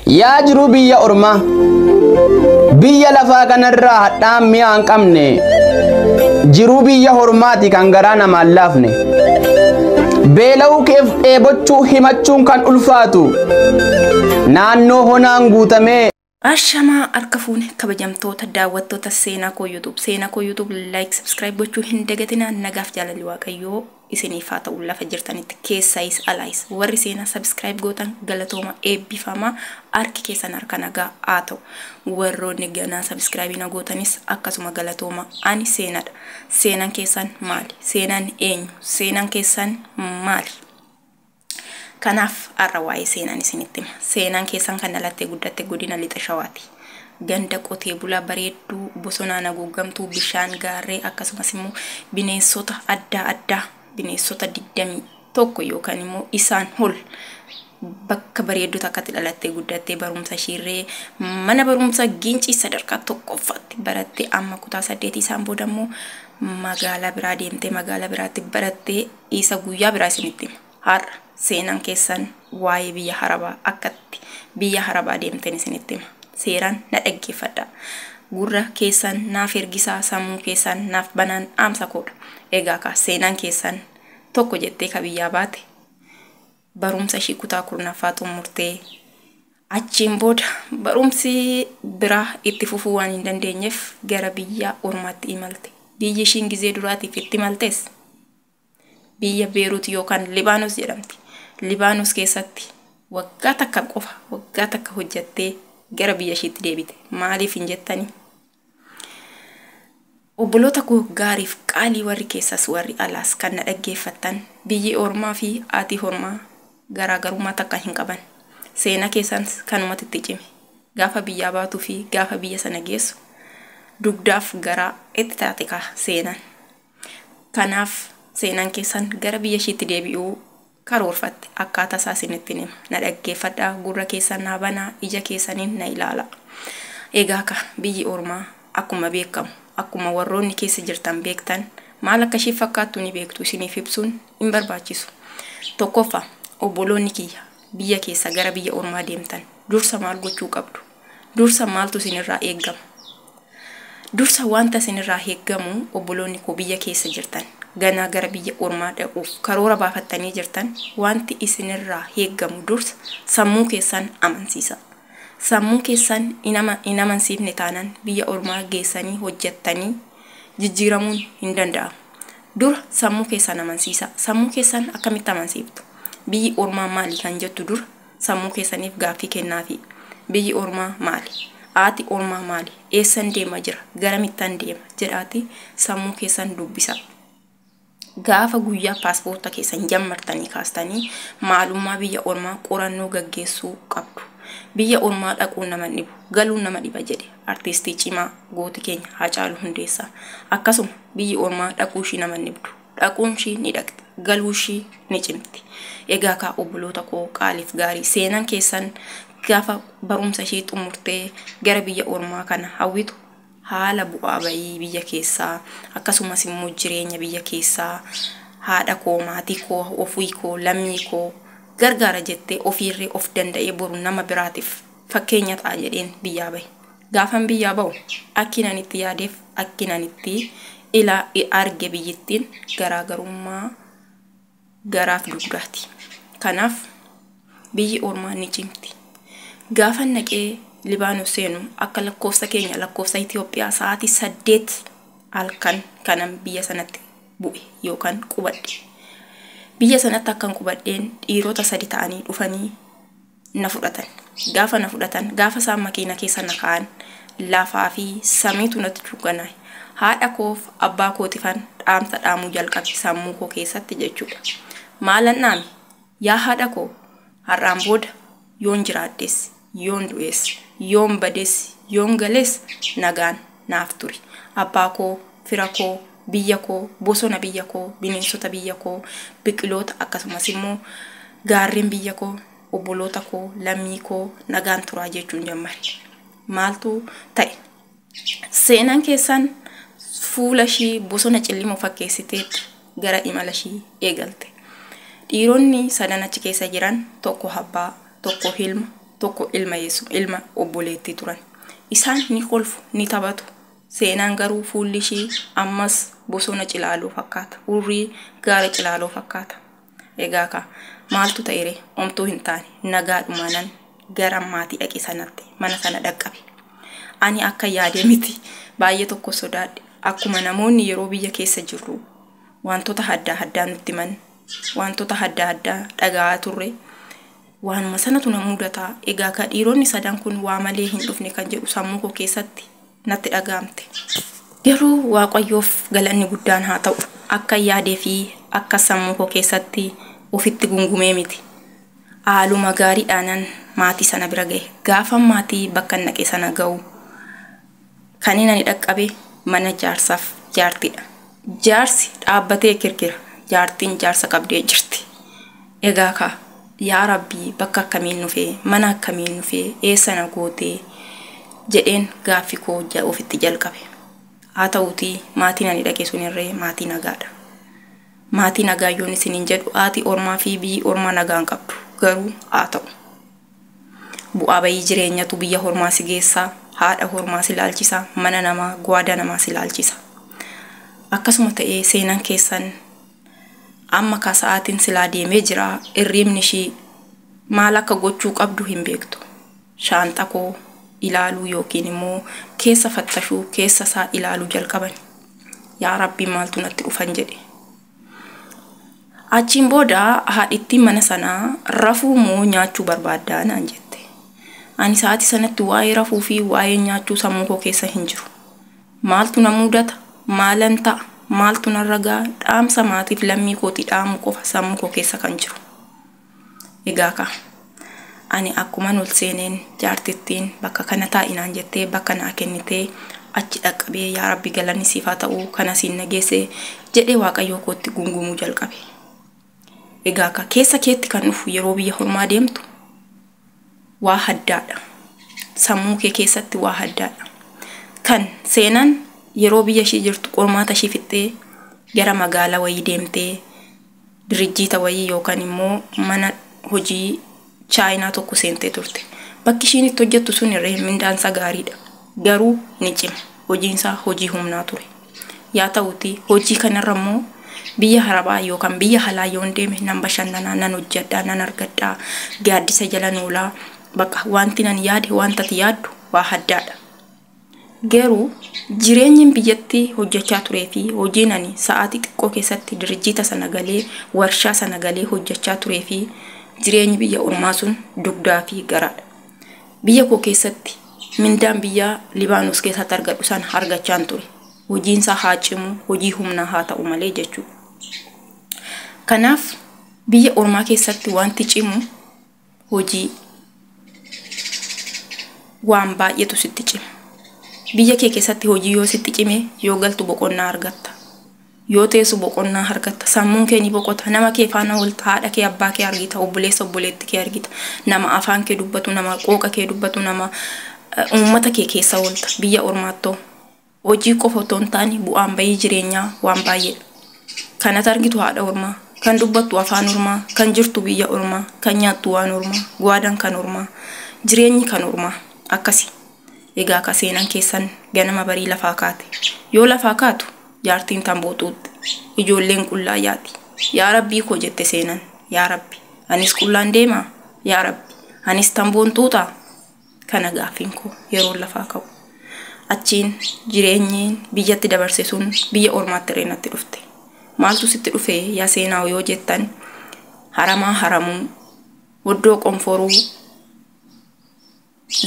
Yaa jiruu biyya ormaa, biyya lafaa kanarraa hadhaan mi'a hin qabne, jiruu biyya hormaati kan garaa namaan laafne. Beela'uu keef dheebochuu himachuun kan ulfaatu, naannoo honaan guutamee. Ashamaa harka fuune kabajamtoota daawwattoota Seenaa Koo YouTube. Seenaa Koo YouTube like, subscribe gochuu hin dagatinaa. Nagaaf jaalalli Waaqayyoo isiniif haa ta'u lafa jirtanitti, keessaayis alaayis. Warri seenaa subscribe gootan galatooma, eebbifamaa, harki keessan harka nagaa haa ta'u. Warroonni ganaa subscribe na gootanis akkasuma galatooma. Ani seenadha. Seenaan keessan maali? Seenaan eenyu? Seenaan keessan maali? Kanaaf har'a waa'ee seenaan isinitti hima. Seenaan keessan kan dhalattee guddatte godina Lixa Shawaati. Ganda qotee bulaa bareedduu, bosonaan haguugamtuu, bishaan, gaarree, akkasumas immoo bineensota adda addaa, bineensota 21 yookaan immoo isaan ol bakka bareedduu takkatti dhalattee guddattee, barumsa ishiirree mana barumsa Gincii sadarkaa tokkoffaatti barattee, amma kutaa 8 isaan booda immoo magaalaa biraa deemtee magaalaa biraatti barattee, isa guyyaa biraa isinitti hima. Har'a seenaan keessan waa'ee biyya Harabaa, akkatti biyya Harabaa deemteen isinitti hima. Seeraan na dhaggeeffadha. Gurra keessan naaf ergisaa, sammuu keessan naaf banaan dhaamsa koodha. Egaa kaa, seenaan keessan tokko jettee ka biyyaa baate, barumsa ishii kutaa 10ffaa xumurtee, achiin booda barumsi biraa itti fufuu waan hin dandeenyeef gara biyya ormaatti imalte. Biyyi ishiin gizee duraatiif itti imaltes biyya Beerut yookaan Libaanos jedhamti. Libaanos keessatti waggaa takka qofa, waggaa takka hojjattee gara biyya ishiitti deebite. Maaliif hin jettanii? Obboloota koo gaariif qaalii, warri keessas warri alaas kan na dhaggeeffattan, biyyi ormaa fi haati ormaa garaagarummaa takka hin qaban. Seenaa keessan kanumatti itti cime. Gaafa biyyaa baatuu fi gaafa biyya sana geessu dugdaaf garaa itti taate kaa seenaan. Kanaaf seenaan keessan gara biyya ishiitti deebi'uu karoorfatte. Akkaataa isaa isinitti hima. Na dhaggeeffadhaa, gurra keessan naa banaa, ija keessaniin na ilaala. Egaa ka, biyyi ormaa akkuma beekamu, akkuma warroonni keessa jirtan beektan, maal akka ishii fakkaattu ni beektu, isiniif ibsuun hin barbaachisu. Tokkoffaa, obboloonni kiyya biyya keessa gara biyya ormaa deemtan dursa maal gochuu qabdu? Dursa maaltu isinirraa eeggama? Dursa wanta isinirraa eeggamu, obboloonni koo biyya keessa jirtan, ganaa gara biyya ormaa dhaquuf karoora baafattanii jirtan, wanti isinirraa eeggamu dursa sammuu keessan amansiisa. Sammuu keessan hin amansiifne taanaan biyya ormaa geessanii hojjettanii jijjiiramuun hin danda'amu. Dura sammuu keessan amansiisa. Sammuu keessan akkamitti amansiiftu? Biyyi ormaa maali kan jettu dura sammuu keessaniif gaaffii kennaafi. Biyyi ormaa maali? Haati ormaa maali? Eessan deema jira? Garamittan deema? Jedhaati sammuu keessan dubbisa. Gaafa guyyaa paaspoorta keessan jammartanii kaastanii maalummaa biyya ormaa qorannoo gaggeessuu qabdu. Biyya ormaa dhaquun nama dhibu, galuun nama dhiba jedhe artiistii cimaa gooti keenya Haacaaluu Hundeessaa. Akkasuma biyyi ormaa dhaquu ishii nama dhibdu. Dhaquun ishii ni dhaqxa, galuu ishii ni cimti. Egaa kaa, obboloota koo qaaliif gaarii, seenaan keessan gaafa barumsa ishii xumurtee gara biyya ormaa kana hawwitu, haala bu'aa bayii biyya keessaa, akkasumas immoo jireenya biyya keessaa, haadha koo, maatii koo, ofii koo, lammii koo gargaara jettee, ofiirree of danda'ee boru nama biraatiif fakkeenya ta'a jedheen biyyaa bahe. Gaafan biyyaa bahu akkinan itti yaadeef akkinan itti ilaa arge biyyittiin garaagarummaa garaaf dugdaati. Kanaaf biyyi ormaa ni cimti. Gaafan naqee Libaanos seenu akka lakkoofsa keenya, lakkoofsa Itoophiyaa, sa'aatii 8 halkan kanan biyya sanatti bu'e yookaan qubadhe. Biyya sanatti akkan qubadheen dhiirota sadi ta'anii dhufanii na fudhatan. Gaafa na fudhatan, gaafa isaan makiina keessa na kaa'an, lafaa fi samiitu natti dukkanaa'e. Haadha koof abbaa kootifan dhaamsa dhaamuu jalqabe sammuu koo keessatti jechuudha. Maalan dhaame? Yaa haadha koo, har'aan booda yoon jiraadhes, yoon du'es, yoon bades, yoon gales nagaan naaf turi. Abbaa koo, fira koo, biyya koo, bosona biyya koo, bineensota biyya koo, biqiloota, akkasumas immoo gaarreen biyya koo, obboloota koo, lammii koo nagaan turaa jechuun jammare. Maaltu ta'e? Seenaan keessan fuula ishii bosona cillimoo fakkeessiteetti gara imala ishii eegalte. Dhiironni sadan achi keessa jiran, tokko abbaa, tokko ilma, Tokko ilma yeessu ilma obboleettii turan. Isaan ni kolfu, ni taphatu. Seenaan garuu fuulli ishii ammas bosona Cilaaloo fakkaata. Hurrii gaara Cilaaloo fakkaata. Egaa kaa maaltu ta'ere? Omtuu hin taane, nagaadhumaanan gara maatii dhaqe sanatti mana sana dhaqqabe. Ani akka yaade miti, baay'ee tokko sodaadhe. Akkuma namoonni yeroo biyya keessa jirru wantoota adda addaa nutti himan, wantoota adda addaa dhaga'aa turre, waanuma sanatu na mudataa. Egaa ka dhiironni sadan kun waa malee hin dhufne kan jedhu sammuu koo keessatti natti dhaga'amte. Garuu Waaqayyoof galanni guddaan haa ta'u. Akka yaadee fi akka sammuu koo keessatti ofitti gungumee miti. Haaluma gaariidhaanan maatii sana bira ga'e. Gaafa maatii bakka naqe sana ga'u, kan inni ani dhaqqabe mana jaarsaaf jaartiidha. Jaarsi dhaabbatee kirkira. Jaartiin jaarsa qabdee jirti. Egaa kaa yaa Rabbii, bakka akkamiin dhufee, mana akkamiin dhufee, eessa na gootee jedheen gaaffii koo ofitti jalqabe. Haa ta'uutii maatiin ani dhaqe sunirree maatii nagaadha. Maatii nagaa yoon isiniin jedhu, haati ormaa fi biyyi ormaa nagaa hin qabdu. Garuu haa ta'u. Bu'aa bayii jireenyatu biyya hormaa si geessaa, haadha hormaa si ilaalchisa, mana namaa, gwaada namaa si ilaalchisa. Akkasuma ta'ee seenaan keessan amma ka sa'aatiin silaa deemee jira, irriibni ishii maal akka gochuu qabdu hin beektu. Shaanxa koo ilaaluu yookiin immoo keessa fattashuu, keessa isaa ilaaluu jalqaban. Yaa Rabbi, maaltu natti dhufan jedhe. Achiin booda haadhittiin mana sanaa rafuu moo nyaachuu barbaaddaa naan jette. Ani sa'aatii sanatti waa'ee rafuu fi waa'ee nyaachuu sammuu koo keessa hin jiru. Maaltu na mudata? Maalan ta'a? Maaltu narra ga'a? Dhaamsa maatiif lammii kootii dhaamu qofa sammuu koo keessa kan jiru. Egaa kaa ani akkuman ol seeneen jaartittiin bakka kana taa'inaan jettee bakka naa kennitee achi dhaqqabee, yaa Rabbi, galanni siif haa ta'u, kana siin na geesse jedhee Waaqayyoo kootti gungumuu jalqabe. Egaa ka keessa keetti kan dhufu yeroo biyya hormaa deemtu waa addaadha. Sammuu kee keessatti waa addaadha. Kan seenaan yeroo biyya ishii jirtu qormaata ishii fixxee gara magaalaa wayii deemtee dirijjiita wayii yookaan immoo mana hojii chaayinaa tokko seentee turte. Bakki ishiin itti hojjettu sun irree mindaansa gaariidha. Garuu ni cima. Hojiinsaa hojii humnaa ture. Yaa ta'uti hojii kanarra immoo biyya harabaa yookaan biyya halaa yoon deeme nan bashannanaa, nan hojjedhaa, nan argadhaa, gaaddisa jala noolaa, bakka wanti nan yaade wanta ati yaaddu waa addaadha. Garuu jireenyi biyyatti hojjechaa turee fi hojiin ani sa'aatii xiqqoo keessatti dirijjiita sana galee, warshaa sana galee hojjechaa turee fi jireenyi biyya ormaa sun dugdaa fi garaadha. Biyya koo keessatti mindaan biyya Libaanos keessatti argadhu sana argachaan ture. Hojiinsaa haa cimu, hojii humnaa haa ta'u malee jechuudha. Kanaaf biyya ormaa keessatti wanti cimu hojii waan baay'eetu sitti cima. Biyya kee keessatti hojii yoo sitti cime, yoo galtu boqonnaa argatta. Yoo teessu boqonnaa argatta. Sammuun kee ni boqota. Nama kee faana oolta. Haadha kee, abbaa kee argita. Obboleessa, obboleetti kee argita. Nama afaan kee dubbatu, nama qooqa kee dubbatu, nama uummata kee keessa oolta. Biyya ormaattoo hojii qofa otoo hin taane bu'aan bayii jireenyaa waan baay'eedha. Kanat argitu haadha ormaa, kan dubbattu afaan ormaa, kan jirtu biyya ormaa, kan nyaattu waan ormaa, gwaadaan kan ormaa, jireenyi kan ormaa akkasi. Egaa ka seenan keessan ganama barii lafaa kaate. Yoo lafaa kaatu jaartiin tamboo xuuxxe. Ijoolleen qullaa yaati. Yaa Rabbii koo jette seenan. Yaa Rabbi, anis qullaan deemaa? Yaa Rabbi, anis tamboon xuuxaa? Kana gaaffiin koo yeroo lafaa ka'u. Achiin jireenyi biyyatti dabarse sun biyya ormaatti illee natti dhufte. Maaltu sitti dhufe yaa seenaa yoo jettan, haramaa haramuu, oddoo qonforuu,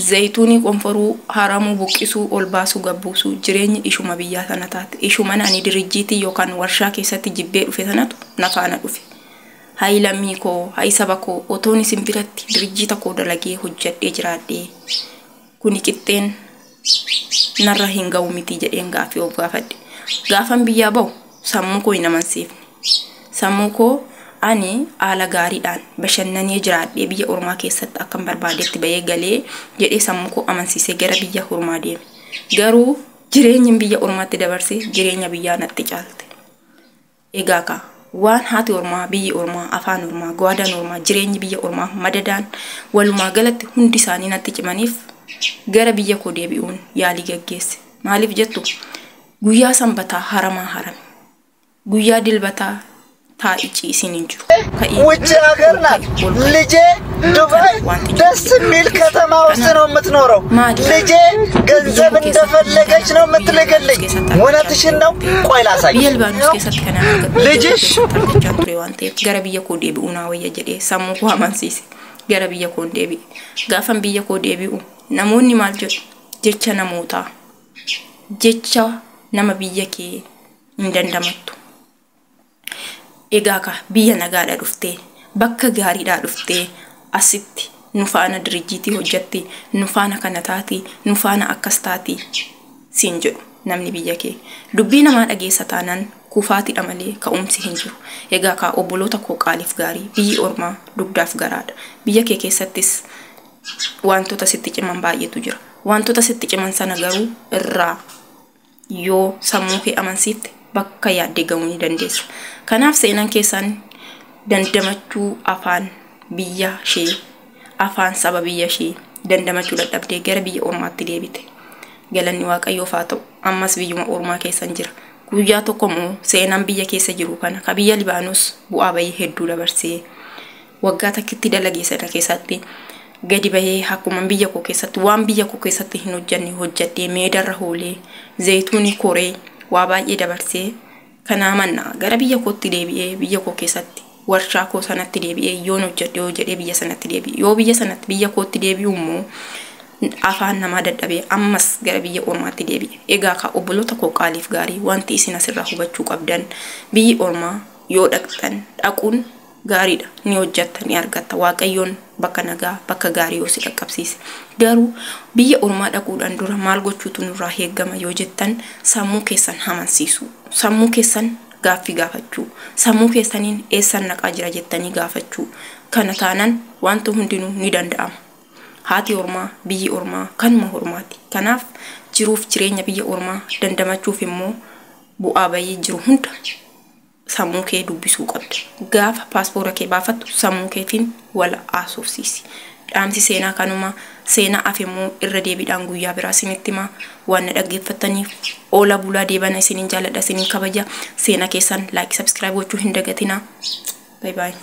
zayituunii qonforuu, haramuu, buqqisuu, ol baasuu, gabbuusuu, jireenyi ishuma biyyaa sana taate. Ishuma ani dirijjiitii yookaan warshaa keessatti jibbee dhufe sanatu na faana dhufe. Hayi lammii koo, hayi saba koo, otoon isin biratti dirijjiita koo dalagee hojjedhee jiraadhee kuni qixxeen narra hin ga'u miti jedheen gaaffii of gaafadhe. Gaafan biyyaa bahu sammuu koo hin amansiifne. Sammuu koo ani haala gaariidhaan bashannanee jiraadhee biyya ormaa keessatti akkan barbaadetti bahee galee jedhee sammuu koo amansiisee gara biyya ormaa deeme. Garuu jireenyi biyya ormaatti dabarse jireenya biyyaa natti caalte. Egaa kaa Waan haati ormaa, biyyi ormaa, afaan ormaa, gwaadaan ormaa, jireenyi biyya ormaa, madadaan walumaa galatti hundi isaanii natti cimaniif gara biyya koo deebi'uun yaalii gaggeesse. Maaliif jettu, guyyaa sanbataa haramaa harame. Guyyaa dilbataa taa'i ciisiin hin jiru. Ka'ii ውጭ ሀገር ናት ልጄ። ዱባይ ደስ የሚል ከተማ ውስጥ ነው የምትኖረው። ልጄ ገንዘብ እንደፈለገች ነው የምትልክልኝ። እውነትሽን ነው። ቆይ ላሳይሽ። Biyya Libaanos keessatti kan argatu Lijish. argachaa ture waan ta'eef gara biyya koo deebi'uu naa wayya jedhee sammuu koo amansiise. Gara biyya koo deebi'e. Gaafan biyya koo deebi'u namoonni maal jedhu? Jecha namootaa, jecha nama biyya kee hin dandamattu. Egaa ka biyya nagaadha dhuftee, bakka gaariidhaa dhuftee, asitti nu faana dirijjiitii hojjatti, nu faana kana taati, nu faana akkas taati siin jedhu namni biyya kee. Dubbii namaa dhageessa taanaan kufaatiidha malee ka'umsi hin jiru. Egaa kaa obboloota koo qaaliif gaarii, biyyi ormaa dugdaaf garaadha. Biyya kee keessattis wantoota sitti ciman baay'eetu jira. Wantoota sitti ciman sana garuu irraa yoo sammuu kee amansiifte bakka yaaddee gahuu ni dandeessa. Kanaaf seenaan keessan dandamachuu afaan biyya ishee, afaan saba biyya ishee dandamachuu dadhabdee gara biyya ormaatti deebite. Galanni Waaqayyoof haa ta'u, ammas biyyuma ormaa keessan jira. Guyyaa tokko immoo seenaan biyya keessa jiru kana ka biyya Libaanos bu'aa bahii hedduu dabarsee waggaa takkitti dalagee sana keessatti gadi bahee akkuma biyya koo keessatti waan biyya koo keessatti hin hojjanne hojjadhee, meedarra hoolee, zayituunii koree, waa baay'ee dabarsee, kanaa mannaa gara biyya kootti deebi'ee biyya koo keessatti warshaa koo sanatti deebi'ee yoon hojjedhe yoo jedhee biyya sanatti deebi'e, yoo biyya sanatti biyya kootti deebi'u immoo afaan namaa dadhabee ammas gara biyya ormaatti deebi'e. Egaa ka obboloota koo qaaliif gaarii, wanti isin asirraa hubachuu qabdan, biyyi ormaa yoo dhaqxan dhaquun gaariidha, ni hojjatta, ni argatta, Waaqayyoon bakka nagaa bakka gaarii yoo si dhaqqabsiise. Garuu biyya ormaa dhaquudhaan dura maal gochuutu nurraa eeggama yoo jettan, sammuu keessan amansiisuu, sammuu keessan gaaffii gaafachuu, sammuu keessaniin eessan naqaa jira jettanii gaafachuu. Kana taanaan wanti hundinuu ni danda'ama. Haati ormaa, biyyi ormaa kanuma ormaati. Kanaaf jiruuf jireenya biyya ormaa dandamachuuf immoo bu'aa bahii jiru hunda sammuu kee dubbisuu qabda. Gaafa paaspoora kee baafattu sammuu keetiin wal haasofsiisi. Dhaamsi seenaa kanuma. Seenaa hafe immoo irra deebiidhaan guyyaa biraa isinitti himaa. Waan na dhaggeeffattaniif oola bulaa deebana. Isiniin jaalladha, isiniin kabaja. Seenaa keessan like, subscribe gochuu hin dagatinaa. Bye bye.